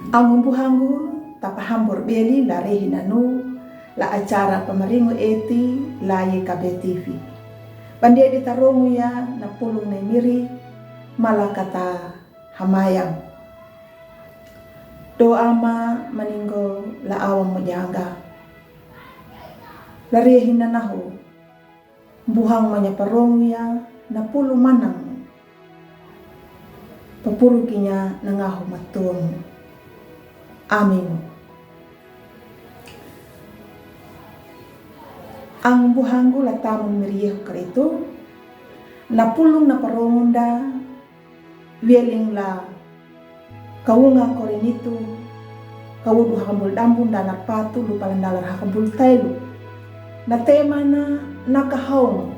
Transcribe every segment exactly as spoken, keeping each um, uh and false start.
Anggun buhanggu, tapahambur beli la rehi nanu la acara pamaringu eti la Y K B T V. Bandia di tarungu ya na pulung na miri, mala kata hamayang. Doa ma maninggo la awang mujanga. La rehi nanahu. Buhang manya parong ya na pulu manang. Papuru kinya na ngahu matung. Amin. Ang buhanggu la tamun miri Yehu Karitu, na pulung na parong unda, Wieling la kaunga Korinitu, kawudu hakabul dambu ndalar patu, lupa la ndalar hakabul tailu. Na tema na, na kahaung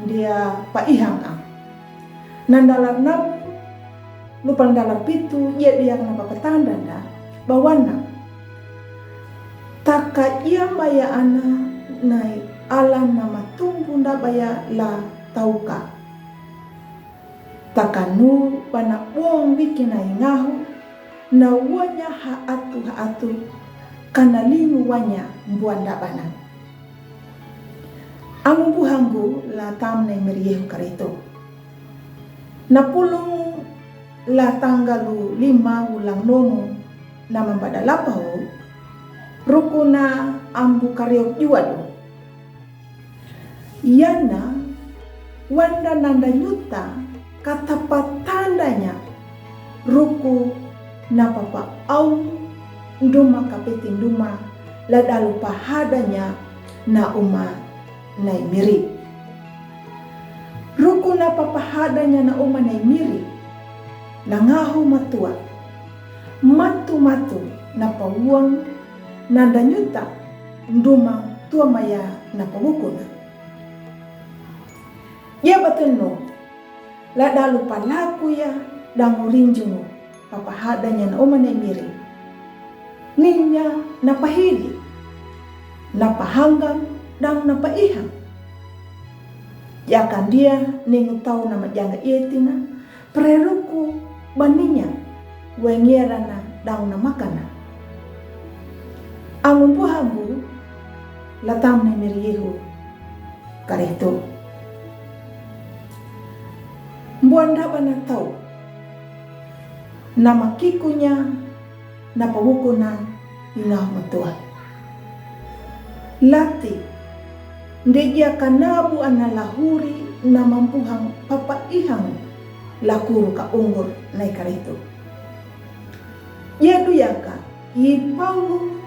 dia paihang a. Na ndalar namu, lupa la ndalar pitu, ia dia na papatanda nda, bawana. Taka ia maya ana nai ala na matumbu nda baya la tauka. Takanu bana buang wiki na ingahu, na wanya ha atu ha atu, kana lingu wanya buan dabana. Anggun buhanggu la tam na miri Yehu Karitu. Na pulung la tanggalu lima ulang nomu na mambada lapau, ruku na ambu kariok juadu. Yana wanda nanda nyuta katapatandanya ruku na papa au nduma kapiti nduma la dalu pahadanya na uma nai miri. Ruku na papahadanya na uma nai miri na ngahu matua. Matu matu na pauang nanda nyuta nduma tua maya na pawukuna. Ia batenu la dalu palaku ya dangu rinjungu papahadanya na uma nai miri. Ninya na pahili, na pahanggang dang na paihang. Yakan dia ningu tau na majanga ietina, preruku baninya, wengiera na dang na makana. Anggun buhanggu la tam na miri Yehu Karitu. Buan dabana tau na makikunya na pawukuna ingahu matua. Lati ndegia kanabu ana lahuri na mambuhang papaihang lakuru ka unggur nai Karitu. Ia duyaka i Paulu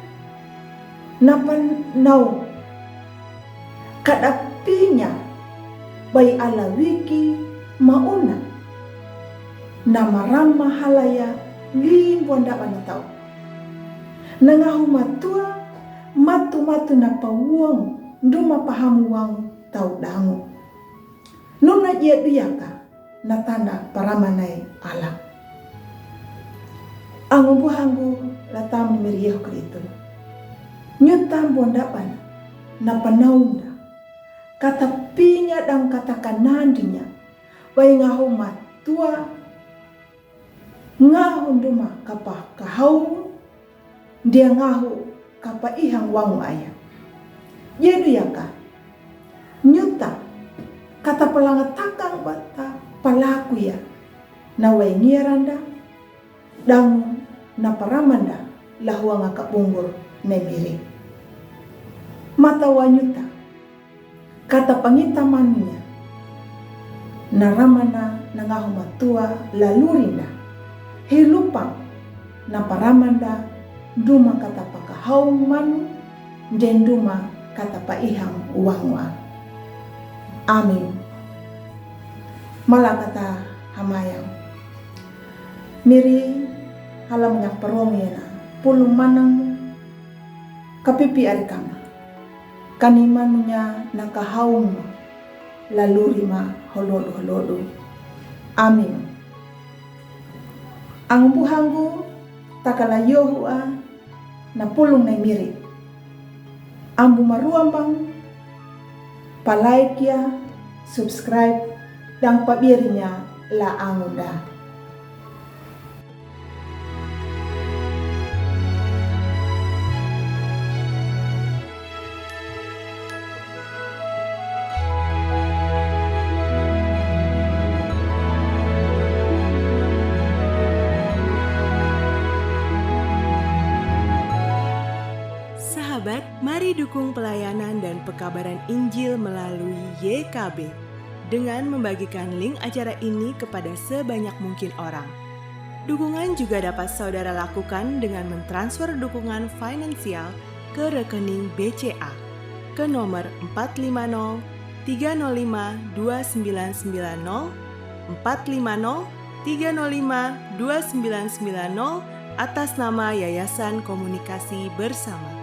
na panau kadapinya bai ala wiki mauna na marama halaya limbuan dabana tau. Na ngahu matua matu matu na pauang nduma pahamu wang tau dangu. Nuna ia duyaka na tanda parama nai ala. Anggun buhanggu la tam na miri Yehu Karitu. Nyuta buan dabana na panaunda katapinya dang katakanandinya bai ngahu matua ngahu nduma kapa kahau dia ngahu kapaihang wangu aya. Ia duyaka nyuta katapalangatakang bata palaku ya na wengiera nda dangu na parama nda lahuanga ka unggur nai miri. Matawa nyuta katapangita manunya na ramana na ngahu matua laluri nda. Hilupang na parama nda nduma katapakahau manu nde nduma katapaihang wangua. Amin. Mala kata hamayang. Miri hala manya parong ya na pulu manang kapipi ari kama. Kani manunya na kahaung laluri ma holodu holodu. Amin. Anggun buhanggu takala yohua na pulung nai miri. Ambu maruambang, pa like ya, subscribe, dang pabirinya la angunda. Dukung pelayanan dan pekabaran Injil melalui Y K B dengan membagikan link acara ini kepada sebanyak mungkin orang. Dukungan juga dapat saudara lakukan dengan mentransfer dukungan finansial ke rekening B C A ke nomor empat lima nol tiga nol lima dua sembilan sembilan nol, empat lima nol tiga nol lima dua sembilan sembilan nol, atas nama Yayasan Komunikasi Bersama.